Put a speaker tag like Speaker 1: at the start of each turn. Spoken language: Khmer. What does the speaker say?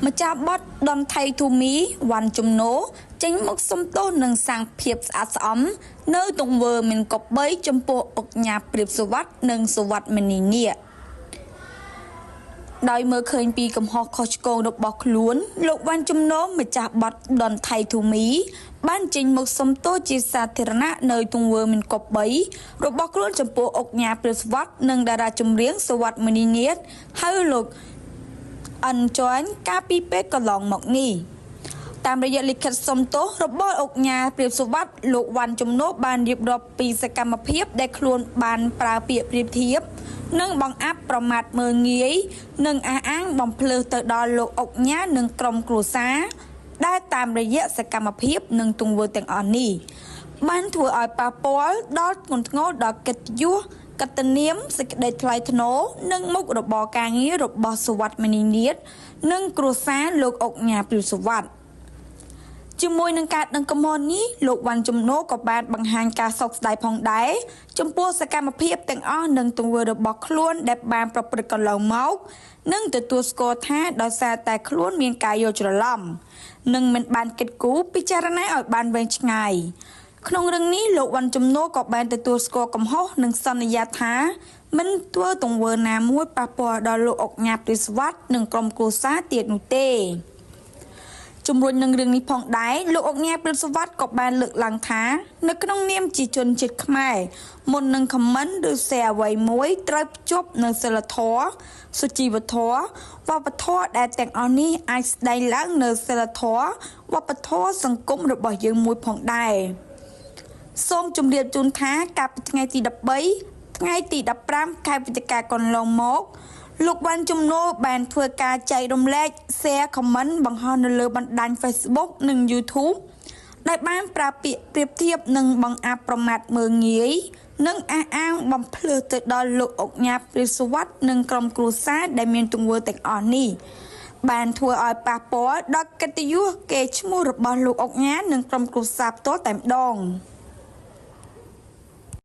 Speaker 1: ម្ចាស់បទ Don't Lie to Me វ៉ាន់ជំនោចេញមកសុំទោសនិងសាងភាពស្អាតស្អំនៅទង្វើមិនគប្បីចំពោះឧកញ៉ាព្រាបសុវត្ថិនិងសុវត្ថិមនីនាគដោយមើលឃើញពីកំហុសខុសឆ្គងរបស់ខ្លួនលោកវ៉ាន់ជំនោម្ចាស់បទ Don't Lie to Me បានចេញមកសុំទោសជាសាធារណៈនៅទង្វើមិនគប្បីរបស់ខ្លួនចំពោះឧកញ៉ាព្រាបសុវត្ថិនិងតារាចម្រៀងសុវត្ថិមនីនាថហៅលោកអិនចាន់កាលពីពេលកន្លងមកនេះតាមរយៈលិខិតសុំទោសរបស់ឧកញ៉ាព្រាបសុវត្ថិលោកវ៉ាន់ជំនោបានរៀបរាប់ពីសកម្មភាពដែលខ្លួនបានប្រើពាក្យប្រៀបធៀបនិងបង្អាប់ប្រមាថមើលងាយនិងអះអាងបំភ្លើសទៅដល់លោកឧកញ៉ានិងក្រុមគ្រួសារដែលតាមរយៈសកម្មភាពនិងទង្វើទាំងអស់នេះបានធ្វើឲ្យប៉ះពាល់ដល់ធ្ងន់ធ្ងរដល់កិត្តិយសកត្តនាមសេចក្តីថ្លៃថ្នូរនិងមុខរបរការងាររបស់សុវត្ថិមនីនាថនិងគ្រួសារលោកឧកញ៉ាព្រាបសុវត្ថិជាមួយនឹងការដឹងកំហុសនេះលោកវ៉ាន់ជំនោក៏បានបង្ហាញការសោកស្ដាយផងដែរចំពោះសកម្មភាពទាំងអស់និងទង្វើរបស់ខ្លួនដែលបានប្រព្រឹត្តកន្លងមកនិងទទួលស្គាល់ថាដោយសារតែខ្លួនមានការយល់ច្រឡំនិងមិនបានគិតគូរពិចារណាឲ្យបានវែងឆ្ងាយក្នុងរឿងនេះលោកវ៉ាន់ជំនោក៏បានទទួលស្គាល់កំហុសនិងសន្យាថាមិនធ្វើទង្វើណាមួយប៉ះពាល់ដល់លោកឧកញ៉ាព្រាបសុវត្ថិនិងក្រុមគ្រួសារទៀតនោះទេជំរុញនឹងរឿងនេះផងដែរលោកឧកញ៉ាព្រាបសុវត្ថិក៏បានលើកឡើងថានៅក្នុងនាមជាជនជាតិខ្មែរមុននឹង comment ឬ share អ្វីមួយត្រូវភ្ជាប់នូវសីលធម៌សុជីវធម៌វប្បធម៌ដែលទាំងអស់នេះអាចស្ដែងឡើងនូវសីលធម៌វប្បធម៌សង្គមរបស់យើងមួយផងដែរសូមជម្រាបជូនថាកាលពីថ្ងៃទី13ថ្ងៃទី15ខែវិច្ឆិកាកន្លងមកលោកវ៉ាន់ជំនោបានធ្វើការចែករំលែក share comment បង្ហោះនៅលើបណ្ដាញ Facebook និង YouTube ដែលបានប្រើពាក្យប្រៀបធៀបនិងបង្អាប់ប្រមាថមើលងាយនិងអះអាងបំភ្លើសទៅដល់លោកឧកញ៉ាព្រាបសុវត្ថិនិងក្រុមគ្រួសារដែលមានទង្វើទាំងអស់នេះបានធ្វើឲ្យប៉ះពាល់ដល់កិត្តិយសកេរ្តិ៍ឈ្មោះរបស់លោកឧកញ៉ានិងក្រុមគ្រួសារផ្ទាល់តែម្ដង។